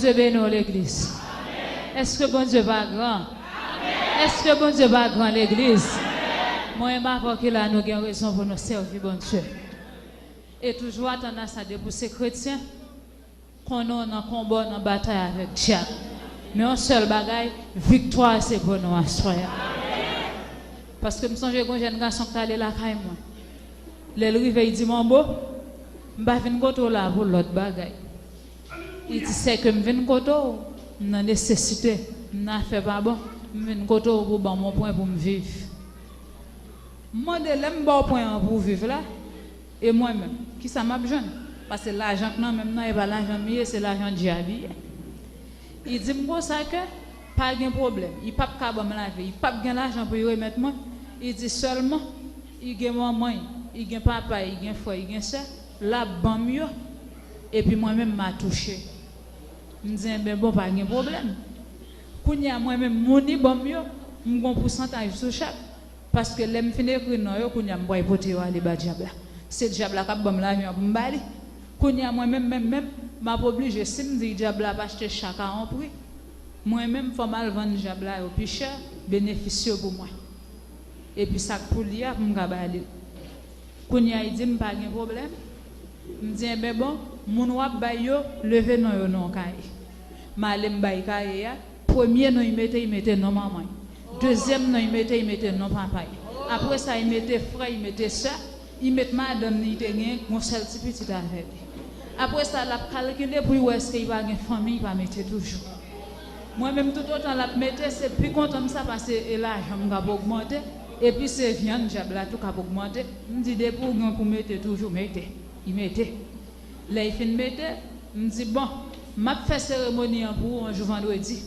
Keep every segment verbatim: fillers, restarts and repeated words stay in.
Bondye beni w, legliz. Èske Bondye pa gran? Èske Bondye pa gran, legliz? Mwen menm avè w ki la, nou gen rezon pou nou sèvi Bondye. E toujou atann a sa, depi w se kretyen, konnen w nan konba, w nan batay avèk dyab. Men yon sèl bagay, viktwa a se pou nou aswè a. Paske m sonje gen yon jèn gason ki t ale lakay mwen. Lè l rive, li di, "Manbo, m pa vin kote w la pou lòt bagay." Li di, "Sèke m vin kote w, m nan nesesite, m nan afè pa bon, m vin kote w pou w ban m yon pwen pou m viv." M mande, "Lè m ba w pwen an pou w viv la, e mwen menm, kisa m ap jwenn?" Paske lajan k nan men m nan, e pa lajan m ye, se lajan dyab li ye. Li di m konsa ke pa gen pwoblèm, li p ap ka ban m lavi, li p ap gen lajan pou li remèt mwen. Li di sèlman, li gen manman l, li gen papa l, li gen frè, li gen sè, l ap ban m yo, epi mwen menm m a touche. M di, "Enben bon, pa gen pwoblèm." Kounye a, mwen menm, moun li ban m yo, m gen yon pousantaj sou chak. Paske lè m fin ekri non yo, kounye a m pral pote yo ale ba dyab la. Se dyab la k ap ban m lajan pou m ba li. Kounye a mwen menm, menm, menm, m ap oblije, si m di dyab la ap achte chak a yon pri, mwen menm fò m al vann dyab la yo pi chè, benefis yo pou mwen. Epi sa k pou li a, pou m ka ba li l. Kounye a, li di m pa gen pwoblèm. M di, "Enben bon, moun w ap bay yo, leve non yo nan yon kaye." M ale, m bay kaye a. Premye non li mete, li mete non manman l. Dezyèm non li mete, li mete non papa l. Apre sa, li mete frè, li mete sè, li met madanm li te gen, yon sèl ti pitit avè li. Apre sa, l ap kalkile pou l wè èske li pa gen fanmi, li pa mete toujou. Mwen menm, toutotan l ap mete, se pi kontan m sa pase e lajan m k ap ogmante, epi se vyann dyab la tou k ap ogmante. M di, "Depi w gen pou mete toujou, mete." Li mete. Lè l fin mete, m di, "Bon, m ap fè seremoni an pou ou yon jou vandredi."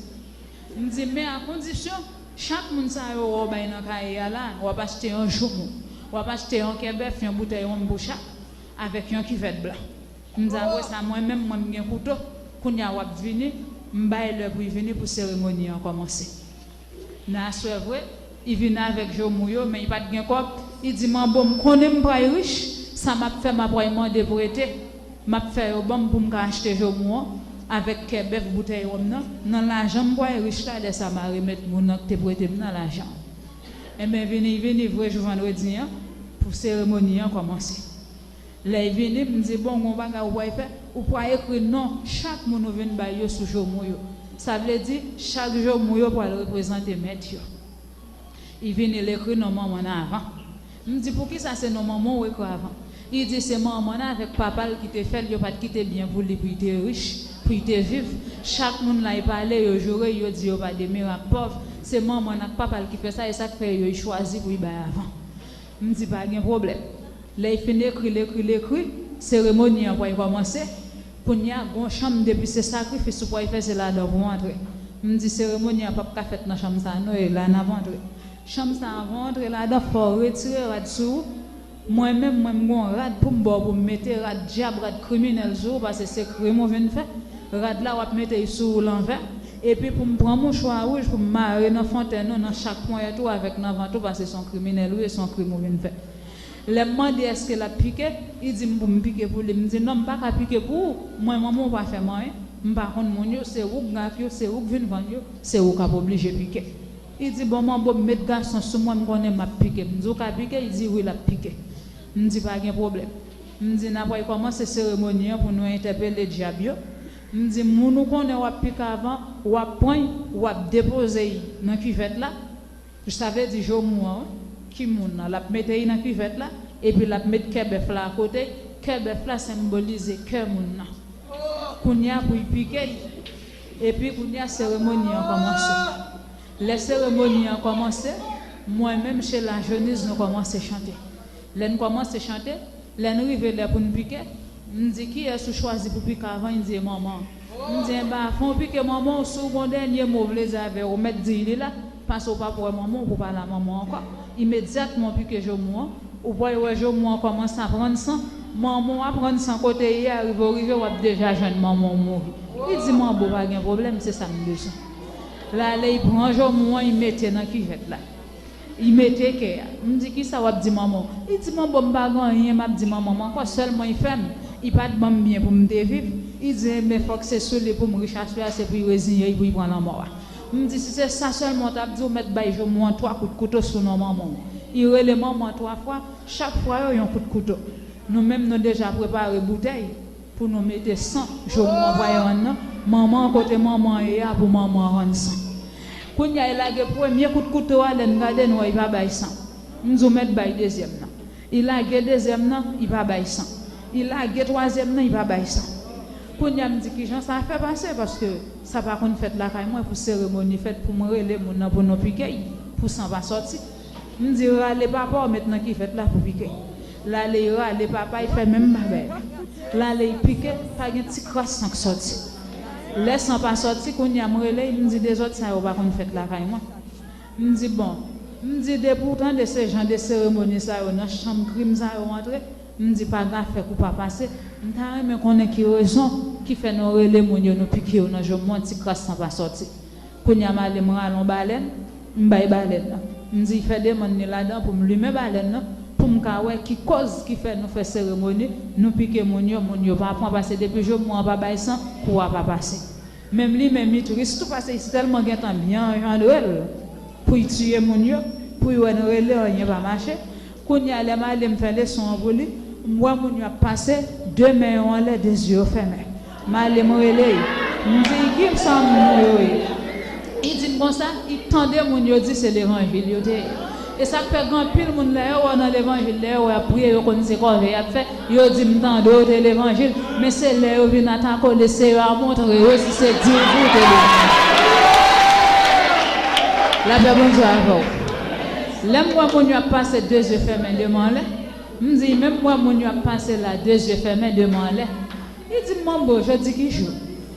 M di, "Men a kondisyon, chak moun sa yo w ap bay nan kaye a la, w ap achte yon joumou, w ap achte yon kè bèf, yon boutèy wonm pou chak, avèk yon kivèt blan." M di, "Apre sa, mwen menm, mwen m gen kouto, kounye a w ap vini, m bay lè pou l vini pou seremoni an kòmanse." Nan aswè vre, li vin avèk joumou yo, men li pa t gen kòb. Li di, "Manbo, m konnen m pral rich, sa m ap fè, m ap pral mande prete. M ap fè yo ban m pou m ka achte joumou an, avèk kè bèf, boutèy wonm nan, nan lajan m pral rich la, lè sa m a remèt moun nan ki te prete m nan lajan." Enben, vini, vini vre jou vandredi an, pou seremoni an kòmanse. Lè l vini, m di, "Bon, gon bagay ou pral fè, ou pral ekri non chak moun ou vin bay yo sou joumou yo. Sa vle di, chak joumou yo pral reprezante mèt yo." Li vini, l ekri non manman l avan. M di, "Poukisa se non manman w ou ekri avan?" Li di, "Se manman l avèk papa l ki te fè l, yo pa t kite byen pou li, pou l te rich, pou l te viv. Chak moun la, li pale, yo joure, yo di yo pa de mirak pòv. Se manman l ak papa l ki fè sa, e sa k fè yo chwazi pou l bay avan." M di, "Pa gen pwoblèm." Lè l fin ekri, l ekri, l ekri, seremoni an pral kòmanse. Kounye a, gon chanm, depi se sakrifis ou pral fè, se ladan pou w antre. M di, "Seremoni an p ap ka fèt nan chanm sa a non, e la n ap antre." Chanm sa a, avan w antre ladan, fò w retire rad sou ou. Mwen menm, mwen, m gon rad pou m ba w pou m mete, rad dyab, rad kriminèl sou ou, paske se krim ou vin fè. Rad la, w ap mete l sou ou lanvè. Epi pou m pran mouchwa wouj pou m mare nan fontèn ou, nan chak ponyèt ou avèk nan vant ou, paske se yon kriminèl ou ye, se yon krim ou vin fè. Lè m mande èske l ap pike, li di m pou m pike pou li. M di, "Non, m pa ka pike pou ou. Mwen, manman w pa fè m anyen. M pa konn moun yo, se ou k gen ak yo, se ou k vin vann yo, se ou k ap oblije pike." Li di, "Bon, manbo, m met gason sou mwen, m konnen m ap pike." M di, "Ou ka pike?" Li di, "Wi, l ap pike." M di, "Pa gen pwoblèm." M di, "N a pral kòmanse seremoni an pou nou entèpele dyab yo." M di, "Moun ou konnen w ap pike avan, w ap pran l, w ap depoze l nan kivèt la." Sa vle di joumou an, wi. Ki moun nan? L ap mete l nan kivèt la, epi l ap met kè bèf la akote. Kè bèf la senbolize kè moun nan. Kounye a pou l pike l. Epi kounye a seremoni an kòmanse. Lè seremoni an kòmanse, mwen menm, Sheila Jonise, nou kòmanse chante. Lè n kòmanse chante, lè n rive lè pou n pike, m di, "Kiyès ou chwazi pou pike avan?" Li di, "E manman." M di, "Enben, avan w pike manman w, si w gon dènye mo w vle di avè l, ou mèt di l li la, paske w p ap wè manman w pou w pale a manman w ankò." Imedyatman w pike joumou an, ou pral wè joumou an kòmanse ap rann san. Manman w ap rann san kote l ye a, rive w rive, w ap deja jwenn manman w mouri. Li di, "Manbo, pa gen pwoblèm, se sa m bezwen." L ale, li pran joumou an, li mete nan kivèt la. Li mete kè a. M di, "Kisa w ap di manman w?" Li di, "Manbo, m pa gen anyen m ap di manman m ankò, sèlman li fè m, li pa t ban m byen pou m te viv, Li di, enben, fòk se sou li pou m rich aswè a, se pou li reziye li, pou li pran lanmò a. M di, si se sa sèlman w t ap di, w mèt bay Jomo an twa kout kouto sou non manman w. Li rele manman an twa fwa, chak fwa yo yon kout kouto. Nou menm, nou deja prepare boutèy pou nou mete san Jomo an pral rann nan. Manman an, kote manman an ye a, pou manman an rann san. Kounye a, li lage premye kout kouto a, lè n gade, n wè li pa bay san. M di, w mèt bay dezyèm nan. Li lage dezyèm nan, li pa bay san. Li lage twazyèm nan, li pa bay san. Kounye a, m di, kijan sa fè pase? Paske sa pa konn fèt lakay mwen pou seremoni fèt, pou m rele moun nan pou nou pike l, pou san pa sòti. M di, rale papa w, met nan kivèt la pou pike l. L ale, l rale papa, l fè menm bagay la. L ale, l pike, pa gen ti kras san k sòti. Lè san pa sòti, kounye a, m rele l, m di, dezòd sa yo pa konn fèt lakay mwen. M di, bon, m di, depi w tande se jan de seremoni sa yo nan chanm krim sa yo antre, m di, pa gen afè kou pa pase. M ta renmen konnen ki rezon ki fè nou rele moun yo, nou pike yo nan Jomo an, ti kras san pa sòti. Kounye a, m ale, m rale yon balèn, m bay balèn nan. M di, fè demann li ladan pou m limen balèn nan, pou m ka wè ki kòz ki fè nou fè seremoni, nou pike moun yo, moun yo pa pran, paske depi Jomo an pa bay san, kou a pa pase. Menm li menm, li tris tou, paske li tèlman gentan byen anjandre l pou l tiye moun yo, pou l wè n rele, anyen pa mache. Kounye a, lè m ale, m fè leson an pou li, m wè moun yo ap pase, de men yo anlè, de zye yo fèmen. M ale, m rele l. M di, ki sa moun yo ye? Li di m konsa, li tande moun yo di se levanjil yo te ye. E sa k fè gen anpil moun, lè yo wè w nan levanjil, lè yo wè y ap priye, yo konn se kòve y ap fè, yo di m tande w te levanjil, men se lè yo vin atake w, le Seyè a montre yo si se di w pou w te levanjil. Lapè Bondye avè w. Lè m wè moun yo ap pase de zye fèmen de men anlè, m di, menm m wè moun yo ap pase la de zye fèmen de men anlè. Li di m, manbo, jodi ki jou?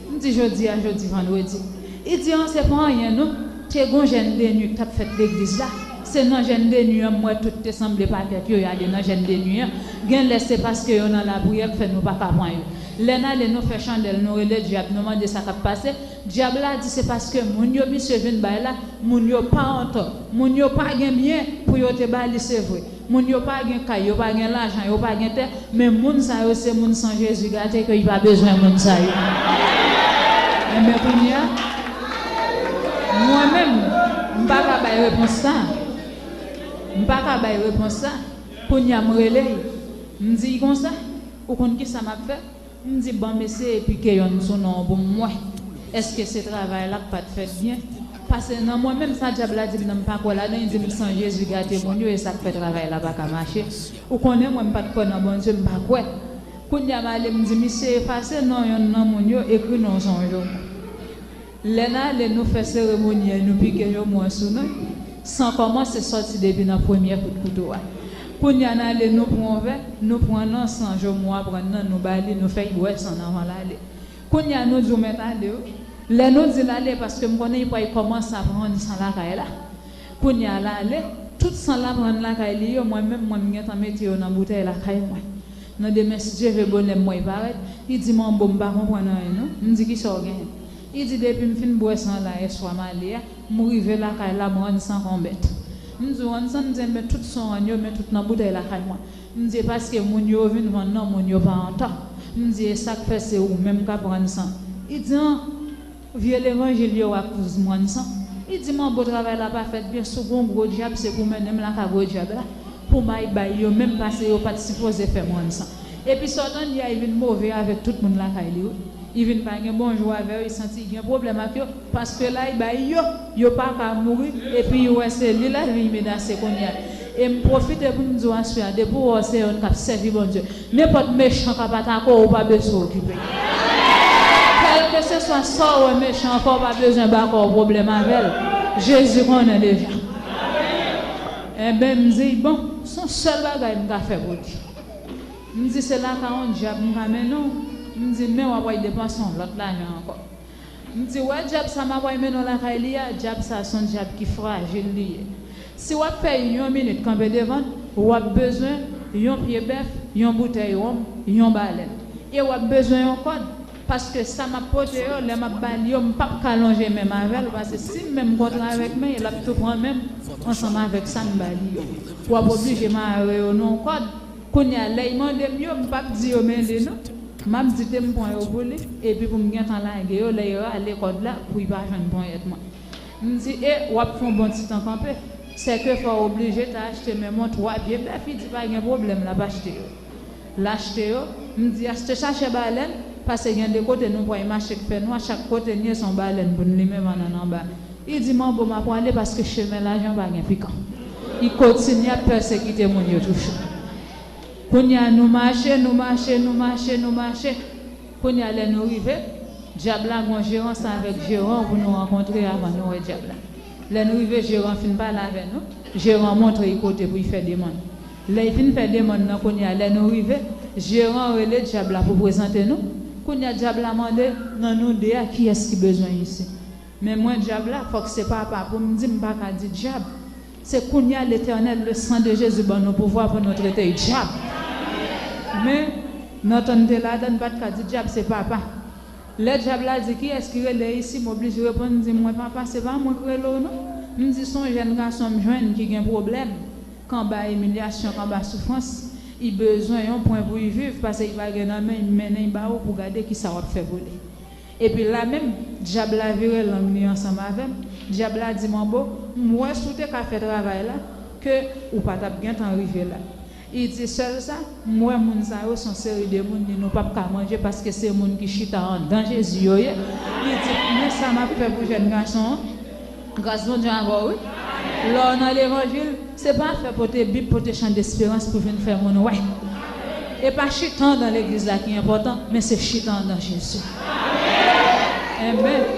M di, jodi a, jodi vandredi. Li di, an, se pa anyen non. Te gon jèn de nwi k t ap fèt legliz la. Se nan jèn de nwi an m wè tout te sanble pa tèt yo, y ale nan jèn de nwi an. Genlè se paske yo nan lapriyè k fè nou pa ka pran yo. Lè n ale, nou fè chandèl, nou rele dyab, nou mande sa k ap pase. Dyab la di se paske moun yo misye vin bay la, moun yo pa antò, moun yo pa gen byen pou yo te ba li, se vre. Moun yo pa gen kay, yo pa gen lajan, yo pa gen tè, men moun sa yo se moun san Jezi gate ke li pa bezwen moun sa yo. Enben kounye a, mwen menm, m pa ka bay repons sa. M pa ka bay repons sa. Kounye a m rele l, m di l konsa, ou konn kisa m ap fè? M di, ban m eseye pike yonn sou non an pou m wè. Èske se travay la k pa t fèt byen? Paske nan mwen menm, sa dyab la di m nan, m pa kwè ladan, li di m san Jezi gate moun yo, e sa k fè travay la pa ka mache. Ou konnen mwen, m pa t kwè nan Bondye, m pa kwè. Kounye a m ale, m di misye efase non yonn nan moun yo, ekri non Jomo. Lè n ale, nou fè seremoni an, nou pike Jomo an sou non l. San kòmanse sòti depi nan premye kout kouto a. Kounye a n ale, nou pran yon vè, nou pran nan san Jomo a pran nan, nou ba li, nou fè l bwè san nan anvan l ale. Kounye a nou di w mèt ale wi. Lè nou di l ale, paske m konnen li pral kòmanse ap rann san lakay la. Kounye a l ale, tout san l ap rann lakay li yo, mwen menm, mwen m gentan mete yo nan boutèy lakay mwen. Nan demen, si Dye vle, bonè m wè l parèt, li di, manbo, m pa konprann anyen non. M di, kisa w genyen? Li di, depi m fin bwè san la yèswa m ale a, m rive lakay la, m rann san kon bèt. M di w rann san? M di, enben, tout san w rann yo, men tout nan boutèy lakay mwen. M di, e paske moun yo vin vann nan, moun yo pa an tan. M di, e sa k fè se ou menm k ap rann san? Li di, an, vye levanjil yo a koz m rann san. Li di, manbo, travay la pa fèt byen, si w gon gwo dyab, se pou mennen m lakay gwo dyab la, pou m al bay yo menm, paske yo pa t sipoze fè m rann san. Epi sa w tande a, li vin move avèk tout moun lakay li wi. Li vin pa gen bonjou avè yo, li santi li gen pwoblèm ak yo, paske la li bay yo, yo pa ka mouri, epi li wè se li lavi l menase kounye a. E m pwofite pou m di w aswè a, depi w wè w se yonn k ap sèvi Bondye, nenpòt mechan k ap atake w, ou pa bezwen okipe l. Kèlkeseswa sa w wè mechan an fè, ou pa bezwen ba kò w pwoblèm avè l. Jezi konnen deja. Enben, m di, bon, se yon sèl bagay m ka fè pou li. M di, se lakay yon dyab m ka mennen w. M di, men w ap al depanse yon lòt lajan ankò. M di, wè dyab sa m ap al mennen w lakay li a, dyab sa se yon dyab ki frajil li ye. Si w ap fè yon minit kanpe devan l, w ap bezwen yon pye bèf, yon boutèy wonm, yon balèn. E w ap bezwen yon kòd, paske sa m ap pote yo, lè m ap ba li yo, m p ap ka lonje men m avè l, paske si m menm kontre avèk men l, l ap tou pran men m ansanm avèk sa m ba li yo. W ap oblije mare yo nan yon kòd. Kounye a, lè l mande m yo, m p ap di yo men li non. M ap di te m pran yo pou li, epi pou m gentan lage yo lè y rale kòd la pou y pa jwenn ponyèt mwen. M di, e, w ap fè yon bon ti tan kanpe. Sèke fò w oblije ta achte men mwen twa pye bèf. Li di pa gen pwoblèm, l ap achte yo. L achte yo. M di, achte sachè balèn, paske gen de kote nou pral mache k fè nwa, chak kote n ye se yon balèn pou n limen bannann anba. Li di, manbo, m ap prale paske chemen lajan pa gen pikan. Li kontinye ap pèsekite moun yo toujou. Kounye a, nou mache, nou mache, nou mache, nou mache. Kounye a, lè nou rive, dyab la gen yon jerans avèk jeran pou nou rankontre avan nou wè dyab la. Lè n rive, jeran fin pale avè nou, jeran montre y kote pou y fè demann. Lè y fin fè demann nan, kounye a, lè nou rive, jeran rele dyab la pou prezante nou. Kounye a, dyab la mande, nan nou de a, kiyès ki bezwen isi? Men mwen, dyab la, fòk se papa pou m di, m pa ka di dyab. Se kounye a Letènèl, le sang de Jésus, ban nou pouvwa pou nou trete y dyab. Men, nan tan n te ladan, n pa t ka di dyab se papa. Lè dyab la di, kiyès ki rele isi, m oblije reponn, m di, mwen papa, se pa mwen k rele w non. M di, se yon jèn gason m jwenn ki gen pwoblèm, k anba imilyasyon, k anba soufrans. Li bezwen yon pwen pou l viv, paske li pa gen nan men, m mennen l ba ou pou gade kisa w ap fè pou li. Epi la menm, dyab la vire lang li ansanm avè m. Dyab la di, manbo, m wè si w te ka fè travay la, ke ou pa t ap gentan rive la. Li di, sèl sa, m wè moun sa yo se yon seri de moun li nou p ap ka manje paske se moun ki chita anndan Jezi yo ye. Li di, men sa m ap fè pou jèn gason an. Gras Bondye avè w, wi. Lè w nan levanjil, se pa afè pote Bib, pote chan desperans pou vin fè moun wè. E pa chita anndan legliz la ki enpòtan, men se chita anndan Jezi. Enben,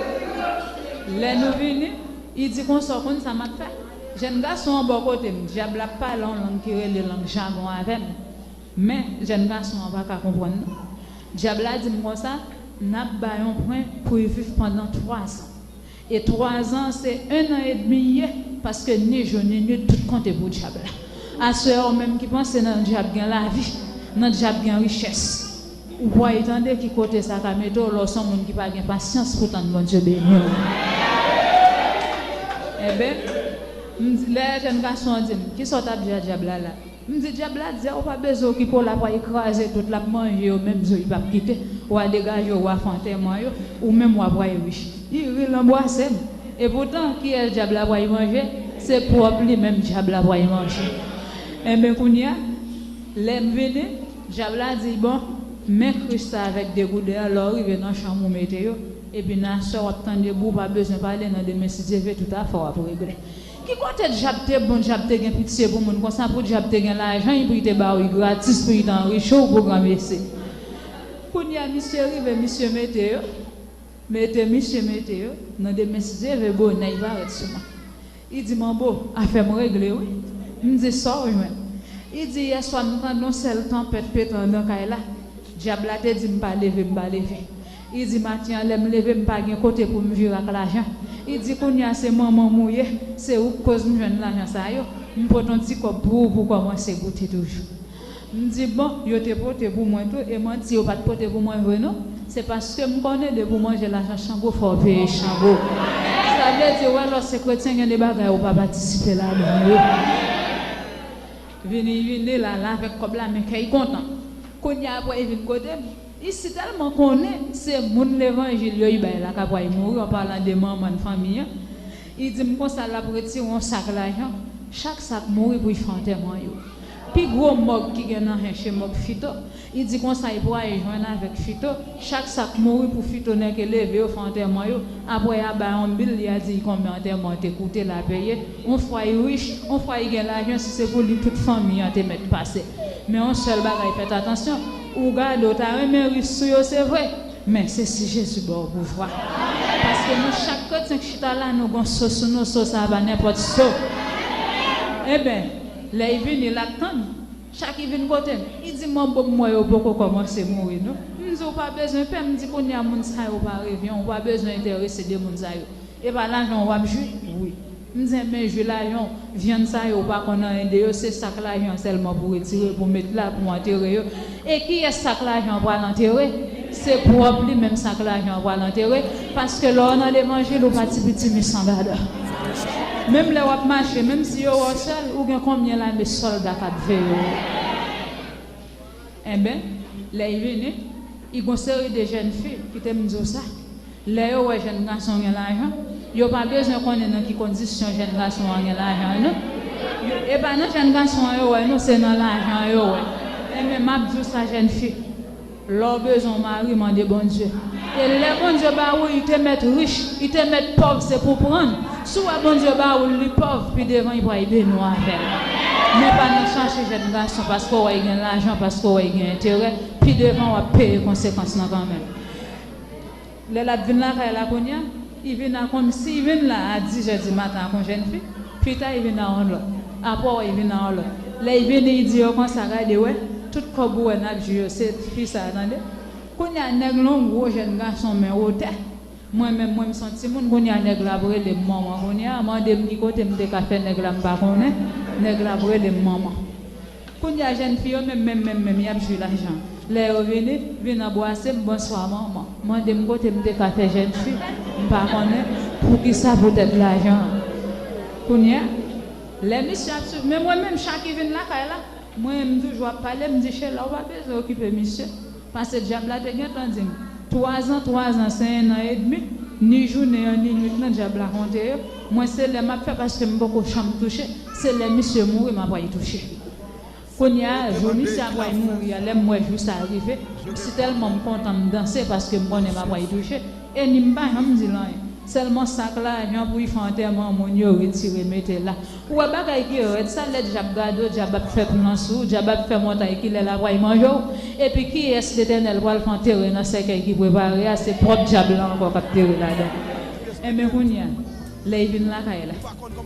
lè nou vini, li di konsa, w konn sa m ap fè? Jèn gason an bò kote m, dyab la ap pale yon lang ki rele lang jagon avè m. Men, jèn gason an pa ka konprann non. Dyab la di m konsa, n ap ba yon pwen pou l viv pandan twa zan. E twa zan, se en an edmi l ye, paske ni jou ni nwit, tout konte pou dyab la. Aswè a, ou menm ki panse nan dyab gen lavi, nan dyab gen richès, ou pral tande ki kote sa ka mete w lè w se yon moun ki pa gen pasyans pou tann Bondye beni w. Enben, m di, lè jèn gason an di m, kisa w t ap di a dyab la la? M di, dyab la di a, ou pa bezwen okipe w, l ap pral kraze tout, l ap manje yo, menm zo li p ap kite. W a degaje w, w a fè antèman yo, ou menm w a pral rich. Li ri, l anbrase m. Epoutan, kiyès dyab la pral manje? Se pwòp li menm dyab la pral manje. Enben, kounye a, lè m vini, dyab la di, bon, men Kris sa avèk degouden an, lè w rive nan chanm ou mete yo, epi nan aswè w ap tande bri, w pa bezwen pale, nan demen, si Dye vle, tout afè w ap regle. Ki kote dyab te bon, dyab te gen pitye pou moun konsa, pou dyab te gen lajan, li pou li te ba w li gratis, pou li te anrichi w pou granmesi? Kounye a, misye rive, misye mete yo, mete, misye mete yo, nan demen, si Dye vle, bonè, li parèt sou mwen. Li di, manbo, afè m regle, wi. M di, sa w jwenn? Li di, yèswa, m tande yon sèl tanpèt pete anndan kay la. Dyab la te di m pa leve, m pa leve. Li di, maten an, lè m leve, m pa gen kote pou m vire ak lajan. Li di, kounye a, se manman m ou ye, se ou k koz m jwenn lajan sa yo. M pote yon ti kòb pou ou, pou w kòmanse goute toujou. M di, bon, yo te pote pou mwen tou, e manti, yo pa t pote pou mwen vre, non. Se paske m konnen depi w manje lajan Chango, fò w peye Chango. Sa vle di, wè, lè w se kretyen, gen de bagay ou pa patisipe ladan yo. Vini, vini la, la avèk kòb la, men kè l kontan. Kounye a, apre, li vin kote m. Li si tèlman konnen se moun levanjil yo, li bay la k ap pral mouri, an palan de manman n fanmi an. Li di m konsa, l ap retire yon sak lajan. Chak sa k mouri pou l fè antèman yo. Pi gwo mòg ki gen nan Hench se mòg Fito. Li di konsa, li pral jwenn avèk Fito. Chak sa k mouri pou Fito nèke leve yo, fè antèman yo. Apre, y a bay yon bil, li a di l konbyen antèman an te koute, l a peye. Yon fwa li rich, yon fwa li gen lajan, si se pou li, tout fanmi an te mèt pase. Men yon sèl bagay, fèt atansyon. Ou gade, w ta renmen rich sou yo, se vre. Men se si Jezi ba w pouvwa. Paske nou chak kretyen k chita la, nou gon so sou nou, so sa a pa nenpòt so. Enben, lè l vini, l ap tann. Chak li vin kote m, li di, manbo, m wè yo poko kòmanse mouri, non. M di, ou pa bezwen pè, m di, kounye a, moun sa yo pa revyen, ou pa bezwen enterese de moun sa yo. E pa lajan w ap jwi? Wi. M di, enben, jwi lajan w. Vyann sa yo, ou pa konn anyen de yo, se sak lajan sèlman pou retire, pou met la, pou antere yo. E kiyès sak lajan an pral antere? Se pwòp li menm sak lajan an pral antere, paske lè w nan levanjil, ou pa ti piti mi san gada. Menm lè w ap mache, menm si yo wè w sèl, ou gen konbyen lame sòlda k ap veye w? Enben, lè l vini, Gon seri de jèn fi, kite m di w sa, lè yo wè jèn gason gen lajan, yo pa bezwen konnen nan ki kondisyon jèn gason an gen lajan an, non. Yo- E pa nan jèn gason an yo wè, non, se nan lajan an yo wè. Enben, m ap di w sa, jèn fi, lè w bezwen yon mari, mande Bondye. E lè Bondye ba ou, li te mèt rich, li te mèt pòv, se pou prann. Si w wè Bondye ba ou l, li pòv, pi devan, li pral beni w avè l. Men pa nan chache jèn gason paske w wè l gen lajan, paske w wè l gen enterè, pi devan, w ap peye konsekans lan kanmenm. Lè l ap vin lakay la kounye a, li vin a kòmsi li vin la a dis è di maten ak yon jèn fi, pita li vin a yon lòt, apre w wè li vin a yon lòt. Lè li vini, li di yo konsa, gade, wè, tout kòb ou wè n ap jwi yo, se fi sa a, tande. Kounye a, nèg la yon gwo jèn gason, men wotè. Mwen menm, mwen, m se yon timoun, kounye a, nèg la ap rele m manman. Kounye a, mande m ki kote m te ka fè nèg la, m pa konnen. Nèg la ap rele m manman. Kounye a, jèn fi yo menm, menm, menm, menm, y ap jwi lajan. Lè yo vini, vin anbrase m, bonswa manman. Mande m kote m te ka fè jèn fi, m pa konnen poukisa poutèt lajan an. Kounye a, lè misye ap swiv, men mwen menm, chak ki vin lakay la, mwen, m toujou ap pale, m di, Chela, ou pa bezwen okipe misye. Paske dyab la te gentan di m, twazan, twazan, se en an edmi, ni jounen an, ni nwit lan, dyab la konte yo. Mwen, se lè m ap fè, paske m poko janm touche, se lè misye mouri, m ap pral touche. Kounye a, jou misye ap pral mouri a, lè m wè jou sa a rive, si tèlman m kontan, m danse, paske m konnen m ap pral touche. E ni m pa janm di l anyen. Sèlman sak lajan pou l fè antèman moun yo retire mete la. Ou wè bagay ki rèd sa, lè dyab gade w, dyab ap fè plan sou ou, dyab ap fè montay ki lè l ap pral manje w. Epi kiyès Letènèl pral fè antere nan sèkèy ki prepare a? Se pwòp dyab la ankò k ap tere ladan. Enben kounye a, lè l vin lakay la,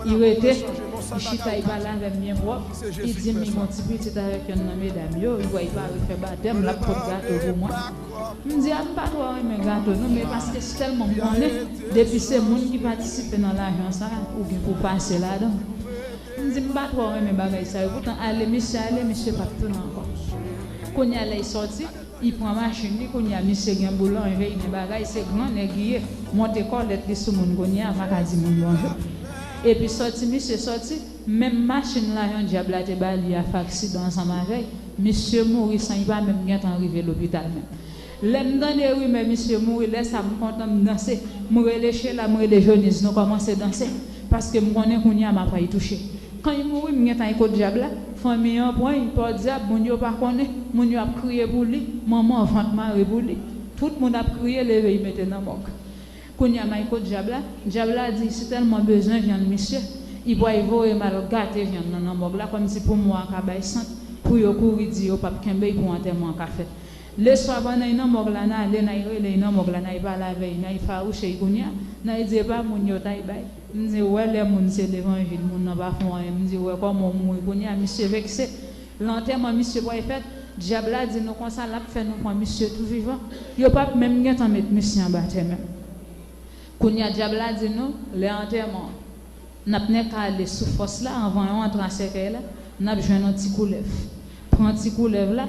li rete, li chita, li pale avè m byen pwòp, li di m li gon ti pitit avèk yonn nan medam yo, li pral pare fè batèm, l ap pot gato pou mwen. M di a, m pa twò renmen gato non, men paske si tèlman m konnen, depi se moun ki patisipe nan lajan sa, ou gen pou pase ladan. M di m pa twò renmen bagay sa yo, poutan ale misye ale, misye p ap tounen ankò. Kounye a lè l sòti, li pran machin li, kounye a misye gen boulanje, li gen bagay, se gran nèg li ye, monte kòlèt li sou moun kounye a, pa ka di moun bonjou. Epi sòti misye sòti, menm machin lajan dyab la te ba li a fè aksidan ansanm avè l, misye mouri san li pa menm gentan rive lopital menm. Lè m tande rimè misye mouri, lè sa m kontan, m danse. M rele Chela, m rele Jonise, nou kòmanse danse. Paske m konnen kounye a m ap pral touche. Kan li mouri, m gentan al kot dyab la. Fanmi an pran l, pòdyab, moun yo pa konnen. Moun yo ap kriye pou li. Manman vant mare pou li. Tout moun ap kriye, leve, li mete nan mòg. Kounye a m al kot dyab la. Dyab la di si tèlman bezwen vyann misye, li pral voye m al gate vyann nan nan mòg la, kòmsi pou mò a ka bay sant, pou yo kouri di yo p ap kenbe l pou antèman an ka fèt. Leswa, pandan l nan mòg la, n ale, n al rele l nan mòg la, n al pale avè l, n al fawouche l kounye a, n al di e pa moun yo t al bay. M di w wè lè moun se levanjil, moun nan pa fè w anyen. M di w wè kòman w mouri kounye a, misye vekse. Lè antèman misye pral fèt, dyab la di nou konsa l ap fè nou pran misye tou vivan. Yo p ap menm gentan met misye anba tè menm. Kounye a dyab la di nou, lè antèman an, n ap nèk ale sou fòs la, anvan yo antre a sèkèy la, n ap jwenn yon ti koulèv. Pran ti koulèv la,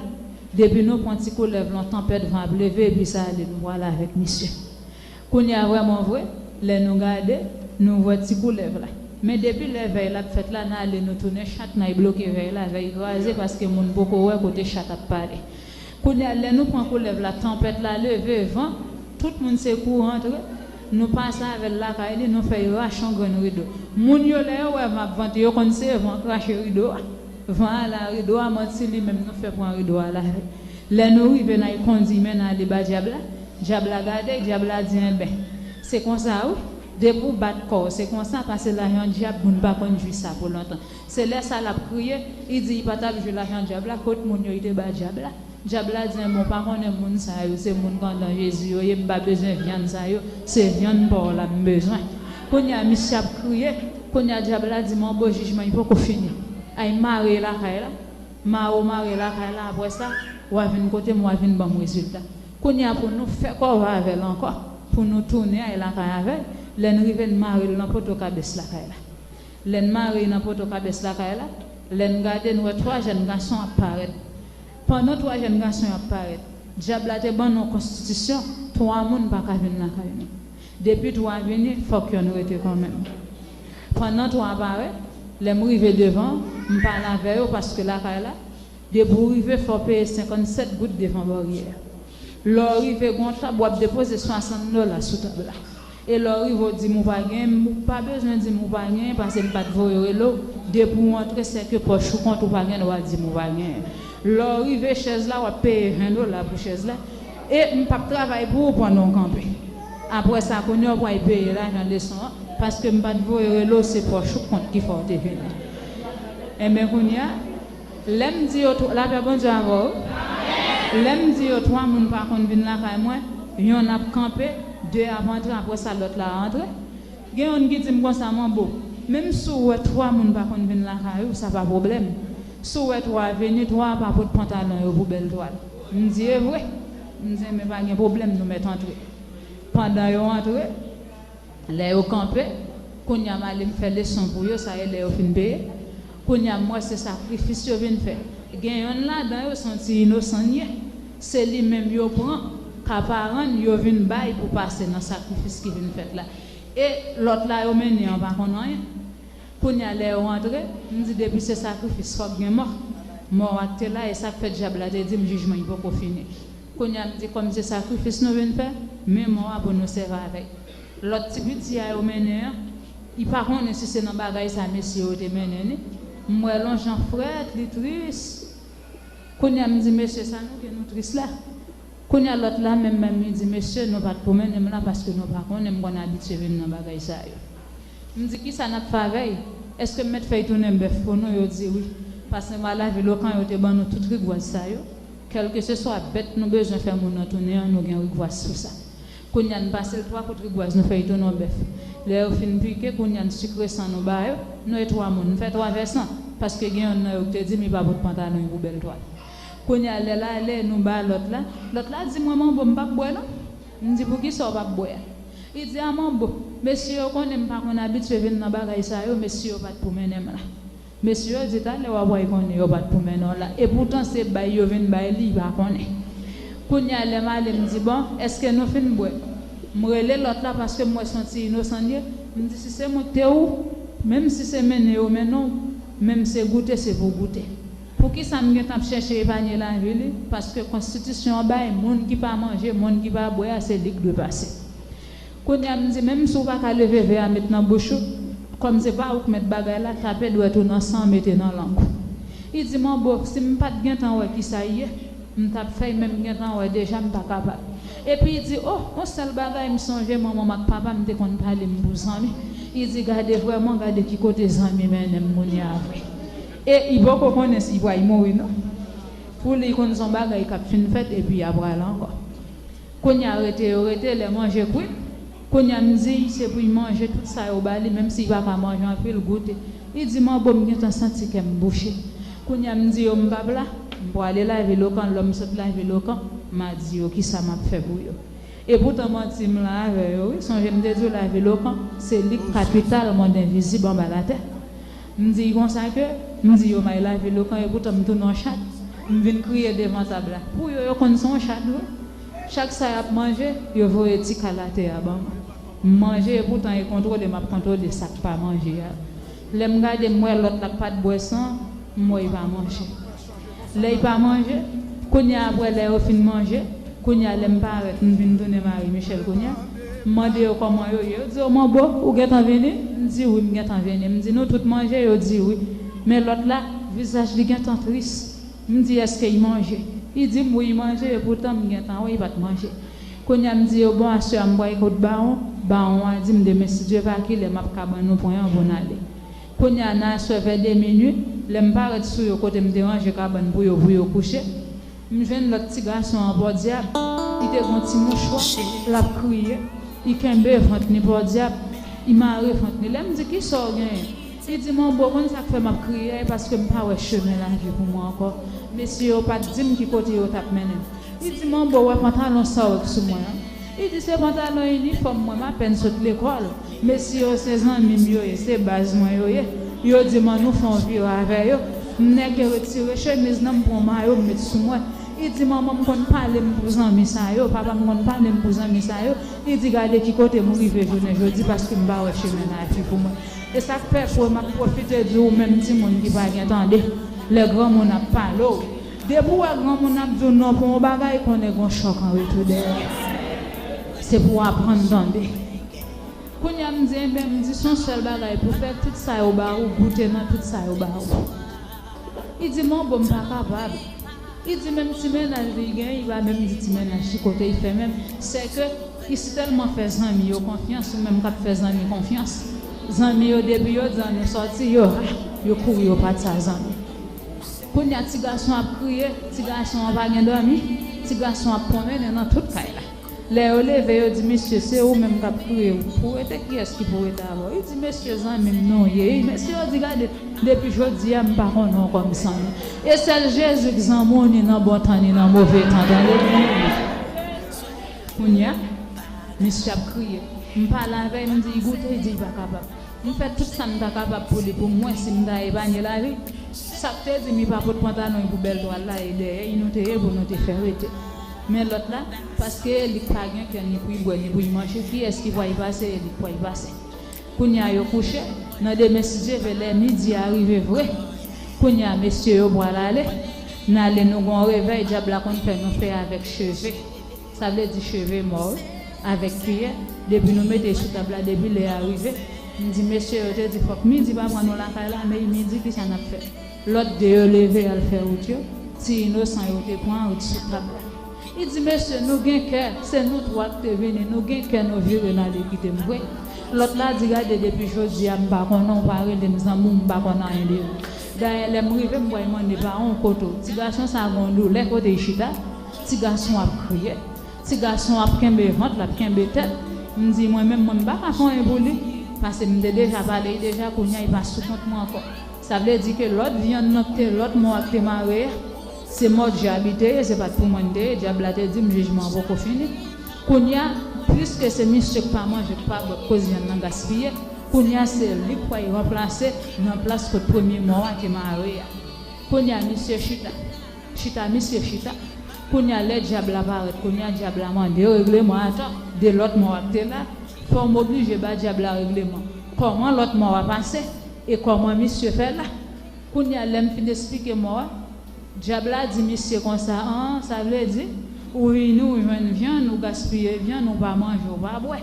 depi nou pran ti koulèv la, yon tanpèt van ap leve, epi sa ale, nou pral avèk misye. Kounye a vrèman vre, lè nou gade, nou wè ti koulèv la. Men depi lè vèy la ap fèt la, n ale, nou tounen chat, n al bloke vèy la, vèy kraze, paske moun poko wè kote chat ap pale. Kounye a, lè nou pran koulèv la, tanpèt la leve, van, tout moun se kouri antre, nou pase avè l lakay li, nou fè l rache yon grenn rido. Moun yo, lè yo wè van ap vante, yo konn se van k rache rido a. Van a la rido a, manti li menm, nou fè pran rido a la. Lè nou rive, n al kondi men n ale ba dyab la. Dyab la gade, dyab la di, enben, se konsa wi. Depi w bat kò w, se konsa, pase lajan dyab, moun pa konn jwi sa pou lontan. Se lè sa l ap kriye, li di li pa t ap jwi lajan dyab la, kot moun yo li te ba dyab la. Dyab la di, enben, w pa konnen moun sa yo, se moun k andan Jezi yo ye, m pa bezwen vyann sa yo, se vyann pa w la m bezwen. Kounye a, misye ap kriye, kounye a, dyab la di, men bon, jijman, li poko fini. Ay mare lakay la, mare w mare lakay la, apre sa, w a vin kote m, w a vin ban m rezilta. Kounye a, pou nou fè kòve avè l ankò, pou nou tounen ay lakay avè l, lè n rive, n mare l nan poto kabès lakay la. Lè n mare l nan poto kabès lakay la, lè n gade, n wè twa jèn gason ap parèt. Pandan twa jèn gason yo ap parèt, dyab la te ban nou yon konstitisyon, twa moun pa ka vin lakay nou. Depi twa vini, fòk yonn rete kanmenm. Pandan twa parèt, lè m rive devan, m pale avè yo paske lakay la, depi w rive, fò w peye senkannsèt goud devan baryè a. Lè w rive gen yon tab, w ap depoze swasant dola sou tab la. E lè w rive, w di m ou pa genyen, ou pa bezwen di m ou pa genyen, paske m pa t voye w rele w. Depi w antre, sèke pòch ou kont, ou pa gen dwa di m ou pa genyen. Lè w rive chèz la, w ap peye ven dola pou chèz la. E m p ap travay pou ou pandan w kanpe. Apre sa, kounye a, w pral peye lajan leson an, paske m pa t voye rele w, se pòch ou kont ki fè w te vini. Enben, kounye a, lè m di yo, tw- lapè Bondye avè w. Lè m di yo, twa moun pa konn vin lakay mwen, yonn ap kanpe, de ap antre, apre sa, lòt la antre. Gen yonn ki di m konsa, Manbo, menm si w wè twa moun pa konn vin lakay ou, sa pa pwoblèm. Si w wè twa vini, twa ap pot pantalon yo pou bèl twal. M di, e vre? M di, men pa gen pwoblèm, nou mèt antre. Pandan yo antre, lè yo kanpe, kounye a m ale m fè leson pou yo, sa e lè yo fin peye. Kounye a m wè se sakrifis yo vin fè. Gen yonn ladan yo se yon ti inosan l ye. Se li menm yo pran, ka paran l, yo vin bay pou pase nan sakrifis ki vin fèt la. E lòt la yo mennen an pa konn anyen. Kounye a lè yo antre, m di depi se sakrifis, fòk gen mò. Mò a k te la, e sa k fè dyab la te di m jijman li poko fini. Kounye a m di kòm se sakrifis nou vin fè, men mò a pou nou sèvi avè l. Lòt ti piti a yo mennen an, li pa konnen si se nan bagay sa mesye yo te mennen li. M wè l yon jan frèt, li tris. Kounye a m di mesye sa nou gen nou tris la. Kounye a lòt la menm menm li di mesye nou pa t pou mennen m la paske nou pa konnen, m konn abitye vin nan bagay sa yo. M di kisa n ap fè avè l? Èske m mèt fè l tounen bèf pou nou? Yo di wi. Paske anba lavil Okan yo te ban nou tout rigwaz sa yo. Kèlkeseswa bèt nou bezwen fè moun nan tounen an, nou gen rigwaz pou sa. Kounye a n pase l twa kout rigwaz, nou fè l tounen yon bèf. Lè yo fin pike, kounye a n sikre san nou ba yo, nou e twa moun, n fè twa vè san, paske gen yonn nan yo ki te di m li pa pot pantalon, li pou bèl twal. Kounye a lè l ale, nou ba lòt la, lòt la di mwen, Manbo, m p ap bwè non. M di, poukisa w p ap bwè a? Li di, a Manbo, mesye yo konnen m pa konn abitye vin nan bagay sa yo, mesye yo pa t pou mennen m la. Mesye yo di talè w ap wè konnen yo pa t pou mennen w la. Epoutan se bay yo vin bay li, li pa konnen. Kounye a lè m ale m di bon, èske nou fin bwè? M rele lòt la paske m wè se yon ti inosan l ye. M di si se mwen k te ou, menm si se mennen yo mennen w, menm se goute se pou goute. Poukisa m gentan ap chèche epanye lavi li? Paske konstitisyon an bay moun ki pa manje, moun ki pa bwè a se li k dwe pase. Kounye a m di menm si w pa ka leve vè a met nan bouch ou, kòm se pa ou k mèt bagay la, tape dwèt ou nan san mete nan lang ou. Li di Manbo, si m pa t gentan wè kisa l ye, m t ap fè l, men m gentan wè deja m pa kapab. Epi li di o, yon sèl bagay m sonje manman m ak papa m te konn pale m pou zanmi. Li di gade vrèman gade ki kote zanmi mennen m kounye a vre. E li poko konnen si l pral mouri non. Pou li konn se yon bagay k ap fin fèt epi l ap prale ankò. Kounye a rete yo rete, lè manje kwit. Kounye a m di se pou l manje tout sa yo ba li, menm si l pa ka manje anpil, goute. Li di Manbo m gentan santi kè m bouche. Kounye a m di yo m p ap la, m prale lavil Okan, lè m sot lavil Okan, m a di yo kisa m ap fè pou yo. Epoutan manti m la avè yo wi, sonje m te di w lavil Okan se li k kapital mond envizib anba latè. M di konsa ke, m di yo may lavil Okan, epoutan m tounen yon chat. M vin kriye devan tab la. Pou yo, yo konn se yon chat vre. Chak sa y ap manje, yo voye ti kal atè a ban mwen. M manje, epoutan e kontwole m ap kontwole sa k pa manje a. Lè m gade, m wè lòt la k pa t bwè san, m wè l pa manje. Lè l pa manje, kounye a apre lè yo fin manje, kounye a lè m parèt, m vin tounen Marie Michelle kounye a. M mande yo kòman yo ye, yo di yo Manbo, ou gentan vini? M di wi, m gentan vini. M di nou tout manje? Yo di wi. Men lòt la, vizaj li gentan tris. M di èske l manje? Li di m wi, l manje, epoutan m gentan wè l pa t manje. Kounye a m di yo bon, aswè a m pral kot bawon. Bawon an di m demen si Dye pa kilè m ap ka ban nou pwen an pou n ale. Kounye a nan aswè vè de minui, lè m parèt sou yo kote m te ranje kabann pou yo, pou yo kouche, m jwenn lòt ti gason an pòdyab, li te gen yon ti mouchwa, l ap kriye, li kenbe vant li pòdyab, li mare vant li. Lè m di kisa w genyen? Li di Manbo, konn sa k fè m ap kriye a, e paske m pa wè chemen lavi pou mwen ankò. Mesye yo pa t di m ki kote yo t ap mennen m. Li di Manbo, wè pantalon sa w wè k sou mwen an? Li di se pantalon inifòm mwen, m apèn sot lekòl. Mesye yo se zanmi m yo ye, se baz mwen yo ye. Yo di m ann nou fè yon vire avè yo. M nèke retire chemiz nan, m pran mayo m met sou mwen. Li di manman m konn pale m pou zanmi sa yo, papa m konn pale m pou zanmi sa yo. Li di gade ki kote m rive jounen jodi paske m pa wè chemen lavi pou mwen. E sa k fè pou m ap pwofite di ou menm timoun ki pa gen tande, lè granmoun ap pale w, Depi w wè granmoun ap di w non pou yon bagay, konnen gen yon chòk an retou dèyè. Se pou w aprann tande. Kounye a m di, enben, m di, se yon sèl bagay pou fè, tout sa yo ba ou, goute nan tout sa yo ba ou. Li di, men bon, m pa kapab. Li di, menm ti mennaj li gen, li pa menm di ti mennaj ki kote li fè menm. Se ke li si tèlman fè zanmi yo konfyans, ou menm k ap fè zanmi konfyans. Zanmi yo, depi yo di ann nou sòti, yo, ah, yo kouri, yo pati sa zanmi. Kounye a, ti gason ap kriye, ti gason an pa gen dòmi, ti gason ap pwonmennen nan tout kay la. Lè yo leve, yo di, mesye, se ou menm k ap kriye, ou pou rete, kiyès ki pou rete avè w? Li di, mesye, zanmi m nou ye. Mesye yo di, gade, depi jodi a, m pa konnen w kòm zanmi. E sèl Jezi k zanmi w, ni nan bon tan, ni nan move tan, tande byen. Kounye a, misye ap kriye. M pale avè l, m di, goute, li di, li pa kapab. M fè tout sa m ta kapab pou li, pou m wè si m ta epanye lavi. Sa k te di m li pa pot pantalon li pou bèl twal la, e dèyè li nou te ye pou nou te fè rete. Men lòt la, paske li pa gen kè ni pou li bwè, ni pou li manje, kiyès ki pral pase, e li k pral pase. Kounye a yo kouche, nan demen si Dye vle lè midi a rive vre. Kounye a mesye yo pral ale, n ale nou gon revèy, dyab la konn fè nou fè avèk cheve. Sa vle di cheve mò, wi, avèk kiyè. Depi nou mete sou tab la, depi lè a rive, m di, mesye yo te di fòk midi pa pran nou lakay la, men midi, kisa n ap fè? Lòt de yo leve, y al fè wout yo, ti inosan yo te pran wout sou tab la. Li di, mesye, nou gen kè, se nou twa k te vini, nou gen kè, nou vire n ale kite m vre. Lòt la di, gade, depi jodi a, m pa konnen w, pa rele m zanmi w, m pa konn anyen de ou. Dayè, lè m rive, m pral mande paran w kote w. Ti gason sa a gon doulè kote l chita, ti gason ap kriye. Ti gason ap kenbe vant, l ap kenbe tèt. M di, mwen menm, mwen, m pa ka fè anyen pou li. Paske m te deja pale l deja, kounye a, li pa sou kont mwen ankò. Sa vle di ke lòt vyann nan k te, lòt mò a k te mare a, se mò dyab li te ye, se pa t pou mwen l te ye. Dyab la te di m, jijman an poko fini. Kounye a, piske se misye k pa manje, k pa bwè, k koz vyann nan gaspiye, kounye a, se li k pral ranplase nan plas kot premye mò a te mare a. Kounye a, misye chita. Chita, misye chita. Kounye a, lè dyab la parèt, kounye a, dyab la mande yo regleman atò de lòt mò a k te la. Fò m oblije ba dyab la regleman kòman lòt mò a pase e kòman misye fè la. Kounye a, lè m fin esplike mò a, dyab la di misye konsa, an, sa vle di, ou vini, ou jwenn vyann, ou gaspiye vyann, ou pa manje, ou pa bwè.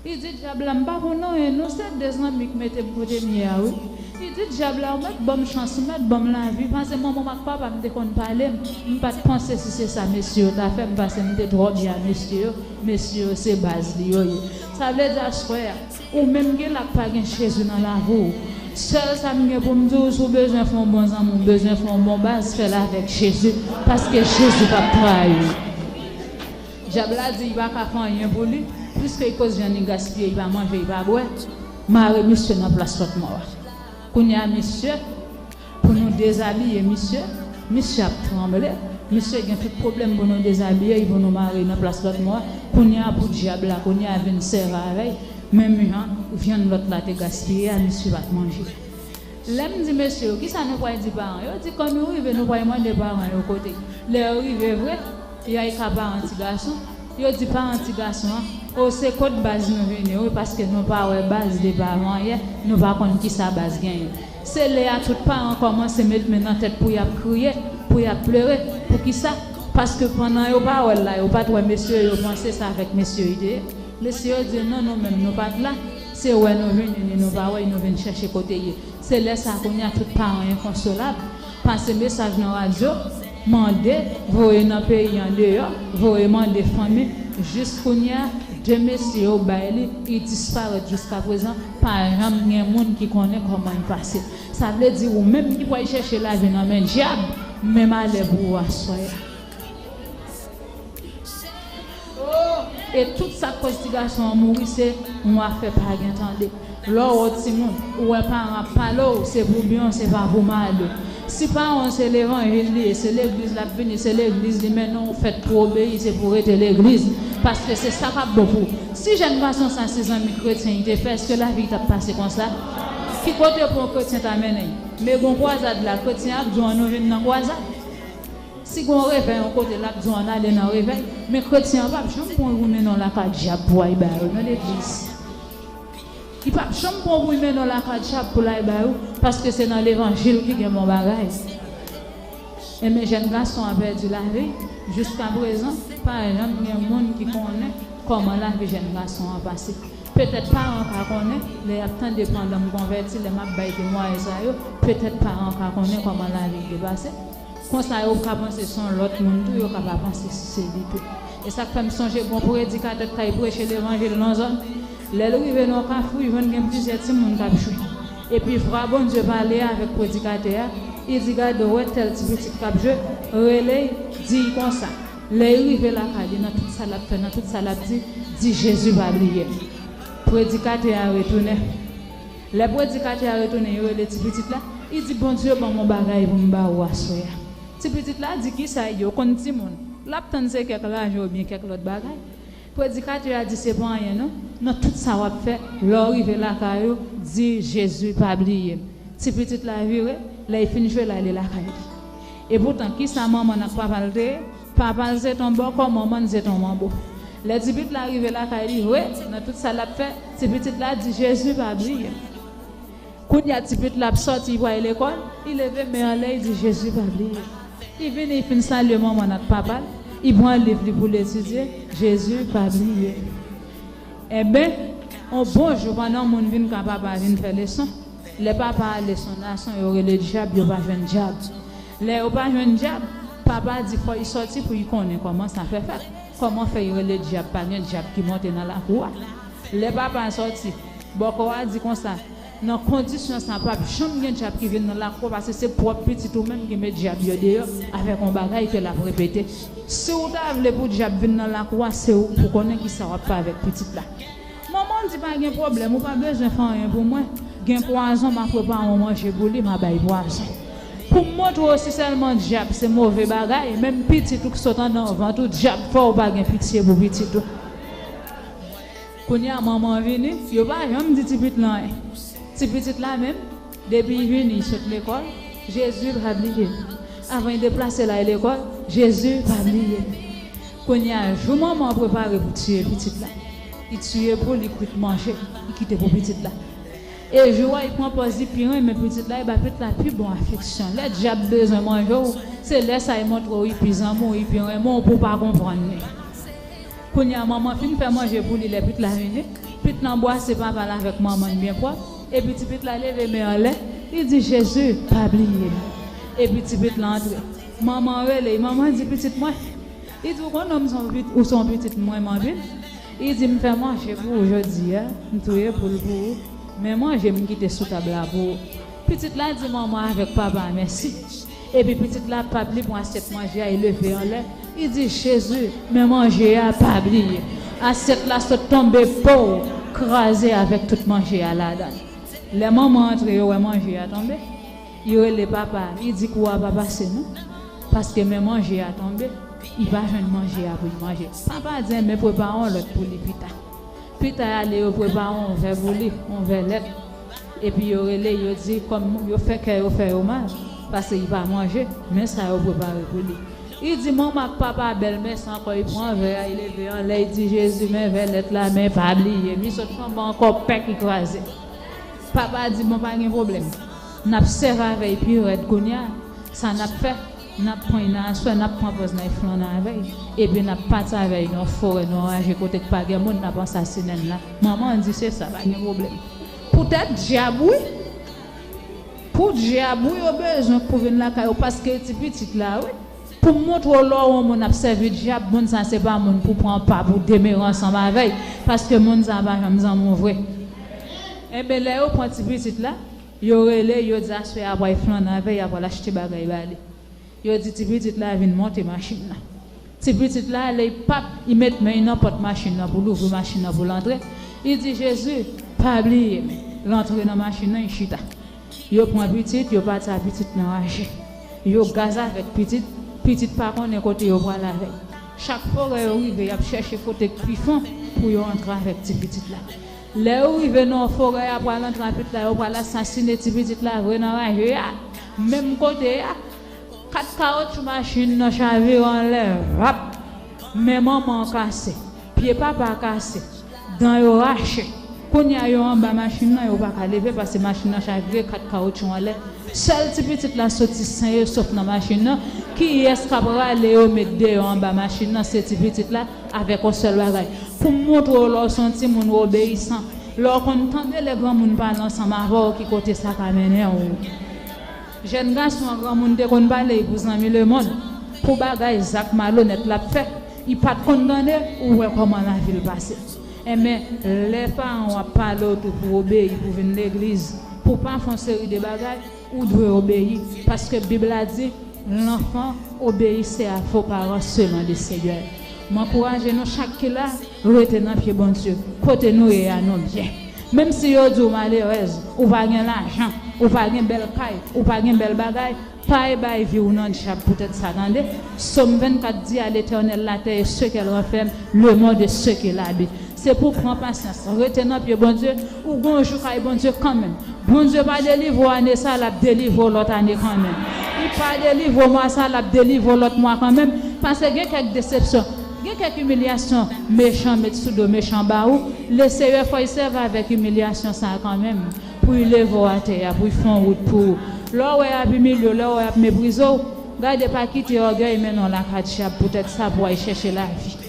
Li di, dyab la, m pa konn anyen non, se de zanmi k mete m kote m ye a, wi. Li di, dyab la, ou mèt ban m chans, ou mèt ban m lavi, paske manman m ak papa m te konn pale m, m pa t panse si se sa mesye yo ta fè m, paske m te twò byen a mesye yo, mesye yo se baz li yo ye. Sa vle di, aswè a, ou menm ki la k pa gen Jezi nan lavi w, sèl sa m gen pou m di w, si w bezwen fè yon bon zanmi, w bezwen fè yon bon baz, fè l avèk Jezi, paske Jezi p ap trayi w. Dyab la di li pa ka fè anyen pou li, piske li koz vyann li gaspiye, li pa manje, li pa bwè. Mare misye nan plas lòt mò a. Kounye a, misye, pou nou dezabiye misye, misye ap tranble. Misye gen tout pwoblèm pou nou dezabiye l, pou nou mare l nan plas lòt mò a. Kounye a, pou dyab la, kounye a, vin sèvi avè l. Menm jan vyann lòt la te gaspiye a, misye pa t manje. Lè m di mesye yo, kisa nou pral di paran yo? Yo di, kan nou rive, nou pral mande paran yo kote. Lè yo rive vre, y al ka paran ti gason. Yo di paran ti gason an, o, se kot baz nou vini, wi, paske nou pa wè baz de paran yè, nou pa konn kisa baz genyen. Se lè a tout paran kòmanse met men nan tèt pou y ap kriye, pou y ap plere. Poukisa? Paske pandan yo pa wè l la, yo pa t wè mesye yo, yo panse se avèk mesye yo li te ye. Mesye yo di, non, nou menm, nou pa t la. Se wè nou vini, ni nou pa wè, nou vin chèche kote l ye. Se lè sa a, kounye a, tout paran enkonsolab. Pase mesaj nan radyo, mande, voye nan peyi andeyò, voye mande fanmi. Jis kounye a, de mesye yo bay li, li disparèt jiskaprezan, pa janm gen moun ki konnen kòman li pase. Sa vle di, ou menm ki pral chèche lavi nan men dyab, men malè pou ou aswè a. E tout sa k koz ti gason an mouri, se yon afè pa gen tande. Lè w wè yon timoun, ou wè paran ap pale w, se pou byen w, se pa pou mal ou. Si paran w se levanjil li ye, se legliz l ap vini, se legliz li mennen w, ou fèt pou obeyi, se pou w rete legliz. Paske se sa k ap bon pou ou. Si jèn gason sa se zanmi kretyen li te fè, èske lavi l t ap pase konsa? Ki kote pou yon kretyen ta mennen l? Men gon kwazad la, kretyen ap di w an nou vin nan kwazad. Si gon revèy yon kote, l ap di w ann ale nan revèy. Men kretyen an p ap janm pran w pou mennen w lakay dyab pou w al bay ou nan legliz. Li p ap janm pran w pou l mennen w lakay dyab pou l al bay ou, paske se nan levanjil ki gen bon bagay. Enben, jèn gason an pèdi lavi. Jiskaprezan, pa janm gen moun ki konnen kòman lavi jèn gason an pase. Petèt paran ka konnen, lè y ap tande pandan m konvèti, lè m ap bay temwayaj sa yo, petèt paran ka konnen kòman lavi l te pase. Konsa, yo ka panse se yon lòt moun tou, yo ka pa panse si se li tou. E sa k fè m sonje gon predikatè k t al preche levanjil nan zòn. Lè l rive nan yon kafou, li jwenn gen plizyè timoun k ap jwe. Epi vwa Bondye pale avèk predikatè a, li di, "Gade, w wè tèl ti pitit k ap jwe, rele l, di l konsa." Lè l rive lakay li, nan tout sa l ap fè, nan tout sa l ap di, di, "Jezi pa bliye m." Predikatè a retounen. Lè predikatè a retounen, li rele ti pitit la, li di, "Bondye ban m yon bagay pou m ba ou aswè a." Ti pitit la di, "Kisa l ye?" Ou konn timoun, l ap tann se kèk lajan oubyen kèk lòt bagay. Predikatè a di, "Se pa anyen non. Nan tout sa w ap fè, lè w rive lakay ou, di, 'Jezi pa bliye m.'" Ti pitit la vire, lè l fin jwe, l ale lakay li. Epoutan, kisa manman n ak papa l te ye? Papa l se t on bòkò, manman l se t on manbo. Lè ti pitit la rive lakay li vre, nan tout sa l ap fè, ti pitit la di, "Jezi pa bliye m." Kounye a, ti pitit la ap sòti, li pral lekòl, li leve men anlè, li di, "Jezi pa bliye m." Li vini, li fin salye manman l ak papa l, li pran liv li pou l etidye, "Jezi pa bliye m." Enben, yon bon jou, pandan moun vin ka papa vin fè leson, lè papa ale son nason, yo rele dyab, yo pa jwenn dyab. Lè yo pa jwenn dyab, papa di fò l sòti pou l konnen kòman sa fè fèt. Kòman fè l rele dyab, pa gen dyab ki monte nan lakou a. Lè papa sòti, bòkò a di konsa, "Nan kondisyon sa, p ap janm gen dyab ki vin nan lakou a, paske se pwòp pitit ou menm ki met dyab yo deyò avèk yon bagay ke l ap repete. Si w ta vle pou dyab vin nan lakou a, se ou k pou konnen kisa w ap fè avèk pitit la." Manman di, "Pa gen pwoblèm, ou pa bezwen fè anyen pou mwen. Gen pwazon, m a prepare yon manje pou li, m a bay pwazon." Pou m montre w si sèlman dyab se move bagay, menm pitit ou k sot anndan vant ou, dyab fè w pa gen pitye pou pitit ou. Kounye a, manman vini, yo pa janm di ti pitit la anyen. Ti pitit la menm, depi l vini, l sot lekòl, "Jezi pa bliye m." Avan l deplase l al lekòl, "Jezi pa bliye m." Kounye a, jou manman an prepare pou tiye pitit la, li tiye pou li kwit manje, li kite pou pitit la. E jou a, li pran pòz li pi renmen pitit la, li ba pitit la pi bon afeksyon. Lè dyab bezwen manje w, se lè sa a li montre w li pi zanmi w, li pi renmen w, pou w pa konprann li. Kounye a, manman fin fè manje pou li, lè pitit la vini, pitit la anbrase papa l avèk manman l byen pwòp, epi ti pitit la leve men anlè, li di, "Jezi, pa bliye m." Epi ti pitit la antre. Manman rele, manman di, "Pitit mwen." Li di, "Ou konnen m se yon pit-, ou se yon pitit mwen, m anpil." Li di, "M fè manje pou ou jodi a, m touye poul pou ou, men manje m kite sou tab la pou ou." Pitit la di manman avèk papa mèsi. Epi pitit la pap li pran asyèt manje a, li leve anlè, li di, "Jezi, men manje a, pa bliye." Asyèt la sot tonbe, pow, kraze avèk tout manje a ladan l. Lè manman antre, yo wè manje a tonbe. Li rele papa, li di, "Kou a pa pase non, paske men manje a tonbe, li pa jwenn manje a pou l manje." Papa di, "Enben, prepare yon lòt pou li pita." Pita y ale, yo prepare yon vè pou li, yon vè lèt. Epi yo rele, yo di, kòm yo fè kè yo fè yo mal, paske li pa manje, men sa yo prepare pou li. Li di, "Manman ak papa bèl, men sa ankò." Li pran vè a, li leve anlè, li di, "Jezi, men vè lèt la, men pa bliye m." Li sot tonbe ankò, pèk, li kraze. Papa di, "Bon, pa gen pwoblèm. N ap sèvi avè l pi rèd kounye a. Sa n ap fè, n ap pran l nan aswè, n ap pran pòz n al flannen avè l. Epi n ap pati avè l nan yon forè, nan yon raje kote k pa gen moun, n ap ansasinen l la." Manman an di, "Se sa, pa gen pwoblèm." Poutèt dyab, wi. Pou dyab, wi, yo bezwen pou vin lakay ou, paske ti pitit la, wi. Pou montre w lè w wè yon moun ap sèvi dyab, moun sa se pa moun pou pran pa pou demere ansanm avè l, paske moun sa pa janm zanmi w vre. Enben, lè yo pran ti pitit la, yo rele, yo di aswè a pral flannen avè l, y a pral achte bagay ba li. Yo di ti pitit la vin monte machin nan. Ti pitit la ale, li pap, li met men l nan pòt machin nan pou l ouvri machin nan pou l antre. Li di, "Jezi, pa bliye m." L antre nan machin nan, li chita. Yo pran pitit, yo pati a pitit nan raje. Yo gaz avèk pitit, pitit pa konnen kote yo pral avè l. Chak forè yo rive, y ap chèche kote k pi fon pou yo antre avèk ti pitit la. Lè yo rive nan forè a, pral antre a pitit la, yo pral asasine ti pitit la vre nan raje a. Menm kote a, kat kawotchou machin nan chavire anlè, vap! Men manman an kase, pye papa a kase, dan yo rache. Kounye a, yo anba machin nan, yo pa ka leve, paske machin nan chavire, kat kawotchou anlè, Sèl ti pitit la soti sen e sof nan machin nan. Kiyès k ap rale yo met deyò anba machin nan? Se ti pitit la, avèk yon sèl bagay. Pou m montre w lè w se yon timoun w obeyisan. Lè w konn tande lè granmoun pale ansanm avè w, ki kote sa ka mennen w. Jèn gason an, granmoun te konn pale pou zanmi lemonn. Pou bagay, zak malonèt l ap fè, li pa t konn tande, ou wè kòman lavi l pase. Enben, lè paran w ap pale w tou pou w obeyi, pou w vin legliz, pou w pa fè yon seri de bagay, ou dwe obeyi, paske Bib la di, l'enfant, obéissez à vos parents selon le Seigneur. M ankouraje nou chak ki la, rete nan pye Bondye. Kote nou ye a, nou byen. Menm si yo di w malerèz, ou pa gen lajan, ou pa gen bèl kay, ou pa gen bèl bagay, pa ebay vi w nan dyab poutèt sa, tande. Sòm vennkat di, à l'Éternel la terre et ce qu'elle renferme, le monde et ce qu'il habite. Se pou pran pasyans, rete nan pye Bondye, ou gon jou kay Bondye kanmenm. Bondye pa delivre w ane sa, l ap delivre w lòt ane kanmenm. Li pa delivre w mwa sa, l ap delivre w lòt mwa kanmenm. Paske gen kèk desepsyon, gen kèk imilyasyon mechan met sou do mechan ba ou. Leseyè fè w sèvi avèk imilyasyon sa a kanmenm, pou l leve w atè a, pou l fè yon wout pou ou. Lè w wè y ap imilye w, lè w wè y ap meprize w, gade pa kite ògèy mennen w lakay dyab poutèt sa pou w al chèche lavi.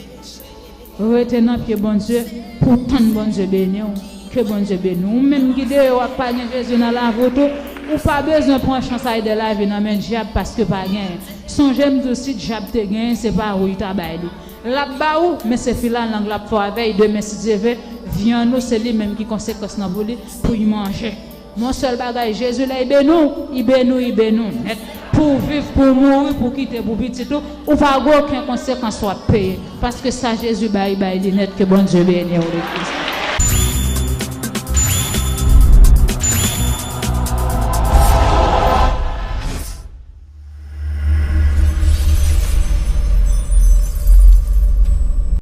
Rete nan pye Bondye pou w tann Bondye beni w. Ke Bondye beni w. Ou menm ki deyò w ap pa gen Jezi nan lavi w tou, ou pa bezwen pran chans al de lavi nan men dyab paske pa genyen. Sonje m di w, si dyab te genyen, se pa ou l ta bay li. L ap ba ou, men se filalang l ap fè w avè l. Demen, si Dye ve, vyann ou, se li menm ki konsekans lan pou li, pou l manje. Yon sèl bagay, Jezi lè l beni w, l beni w, l beni w nèt. Pou w viv, pou w mouri, pou w kite pou pitit ou, ou pa gen okenn konsekans w ap peye. Paske sa Jezi bay, l bay li nèt. Ke Bondye beni w, legliz.